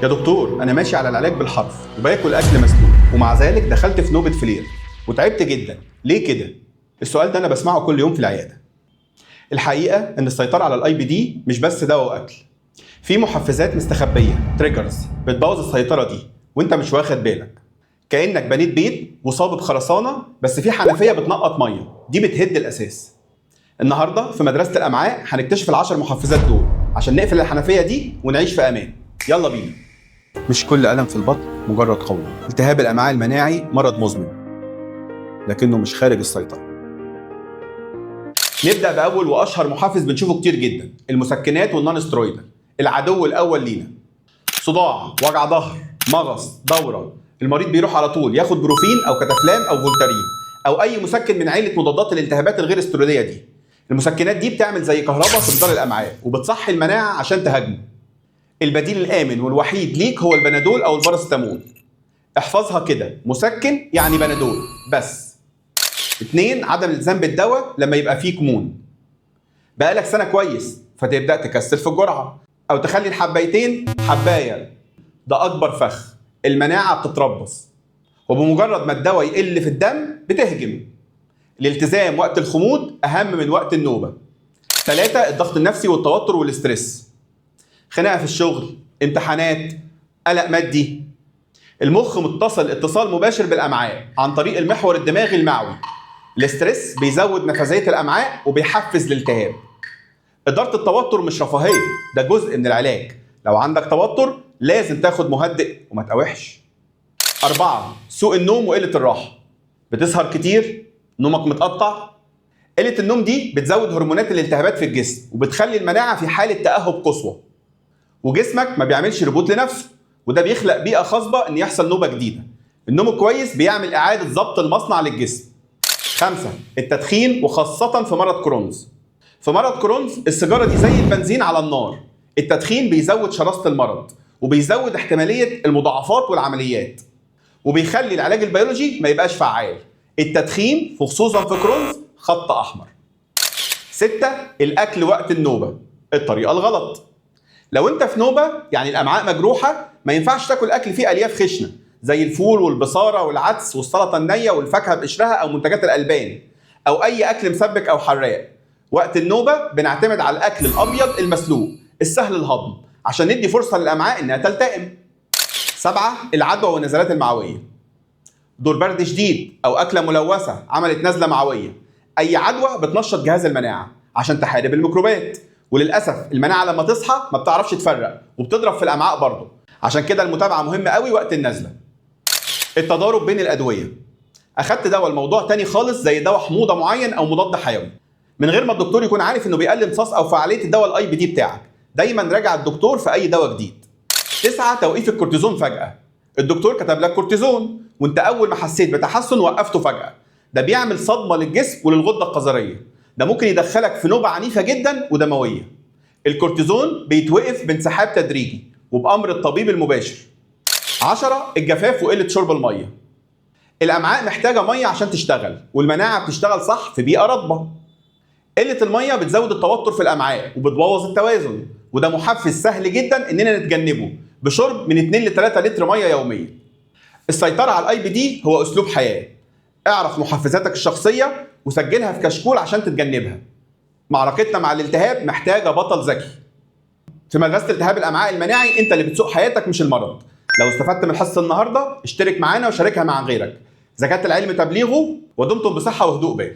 يا دكتور انا ماشي على العلاج بالحرف وباكل اكل مسلوق، ومع ذلك دخلت في نوبه flare وتعبت جدا، ليه كده؟ السؤال ده انا بسمعه كل يوم في العيادة. الحقيقة ان السيطرة على ال IBD مش بس دواء واكل، في محفزات مستخبيه triggers بتبوظ السيطرة دي وانت مش واخد بالك. كانك بنيت بيت وصابب خرسانه بس في حنفية بتنقط مية، دي بتهد الاساس. النهارده في مدرسه الامعاء هنكتشف ال10 محفزات دول عشان نقفل الحنفية دي ونعيش في امان. يلا بينا. مش كل ألم في البطن مجرد قولون. التهاب الأمعاء المناعي مرض مزمن لكنه مش خارج السيطرة. نبدأ بأول وأشهر محفز بنشوفه كتير جدا، المسكنات وال non-steroidal، العدو الأول لينا. صداع، وجع ظهر، مغص، دورة، المريض بيروح على طول ياخد بروفين أو كتافلام أو فولتارين أو أي مسكن من عيلة مضادات الالتهابات الغير استرويدية دي. المسكنات دي بتعمل زي كهرباء في جدار الأمعاء وبتصحي المناعة عشان تهاجمه. البديل الآمن والوحيد ليك هو البنادول أو الباراسيتامول. احفظها كده، مسكن يعني بنادول بس. اتنين، عدم الالتزام بالدواء لما يبقى فيه كمون. بقالك سنة كويس فتبدأ تكسل في الجرعة أو تخلي الحبايتين حباية. ده أكبر فخ، المناعة بتتربص وبمجرد ما الدواء يقل في الدم بتهجم. الالتزام وقت الخمول أهم من وقت النوبة. ثلاثة، الضغط النفسي والتوتر وال stress. خناقة في الشغل، امتحانات، قلق مادي. المخ متصل اتصال مباشر بالامعاء عن طريق المحور الدماغي المعوي. ال stress بيزود نفاذيه الامعاء وبيحفز الالتهاب. ادارة التوتر مش رفاهيه، ده جزء من العلاج. لو عندك توتر لازم تاخد مهدئ وما تقاوحش. أربعة، سوء النوم وقلة الراحة. بتسهر كتير، نومك متقطع. قلة النوم دي بتزود هرمونات الالتهابات في الجسم وبتخلي المناعة في حالة تأهب قصوى، وجسمك ما بيعملش reboot لنفسه، وده بيخلق بيئة خصبة ان يحصل نوبه جديده. النوم الكويس بيعمل اعاده ضبط المصنع للجسم. خمسة، التدخين وخاصة في مرض Crohn's. في مرض Crohn's السيجارة دي زي البنزين على النار. التدخين بيزود شراسة المرض وبيزود احتمالية المضاعفات والعمليات وبيخلي العلاج البيولوجي ما يبقاش فعال. التدخين خصوصا في Crohn's خط احمر. ستة، الاكل وقت النوبة، الطريقة الغلط. لو انت في نوبه يعني الامعاء مجروحة ما ينفعش تاكل اكل فيه الياف خشنه زي الفول والبصاره والعدس والسلطة النية والفاكهه بقشرها او منتجات الالبان او اي اكل مسبك او حراق. وقت النوبة بنعتمد على الاكل الابيض المسلوق السهل الهضم عشان ندي فرصة للامعاء انها تلتئم. سبعة، العدوى والنزلات المعويه. دور برد شديد او اكله ملوثة عملت نزله معويه. اي عدوى بتنشط جهاز المناعة عشان تحارب الميكروبات، وللاسف المناعة لما تصحى ما بتعرفش تفرق وبتضرب في الامعاء برضه. عشان كده المتابعة مهمة قوي وقت النزله. التضارب بين الادوية. اخدت دواء لموضوع تاني خالص زي دواء حموضه معين او مضاد حيوي من غير ما الدكتور يكون عارف انه بيقلل امتصاص او فعالية الدواء ال IBD بتاعك. دايما راجع الدكتور في اي دواء جديد. تسعة، توقيف الكورتيزون فجأة. الدكتور كتب لك كورتيزون وانت اول ما حسيت بتحسن وقفته فجأة. ده بيعمل صدمة للجسم وللغدة الكظرية. ده ممكن يدخلك في نوبة عنيفة جدا ودموية. الكورتيزون بيتوقف بانسحاب تدريجي وبأمر الطبيب المباشر. 10، الجفاف وقلة شرب المية. الأمعاء محتاجة مية عشان تشتغل، والمناعة بتشتغل صح في بيئة رطبة. قلة المية بتزود التوتر في الأمعاء وبتبوظ التوازن، وده محفز سهل جدا إننا نتجنبه بشرب من 2 ل 3 لتر مية يوميا. السيطرة على ال IBD هو أسلوب حياة. اعرف محفزاتك الشخصية وسجلها في كشكول عشان تتجنبها. معركتنا مع الالتهاب محتاجة بطل ذكي. في مدرسة التهاب الأمعاء المناعي أنت اللي بتسوق حياتك مش المرض. لو استفدت من حصة النهاردة اشترك معانا وشاركها مع غيرك. زكاة العلم تبليغه، ودمتم بصحة وهدوء بال.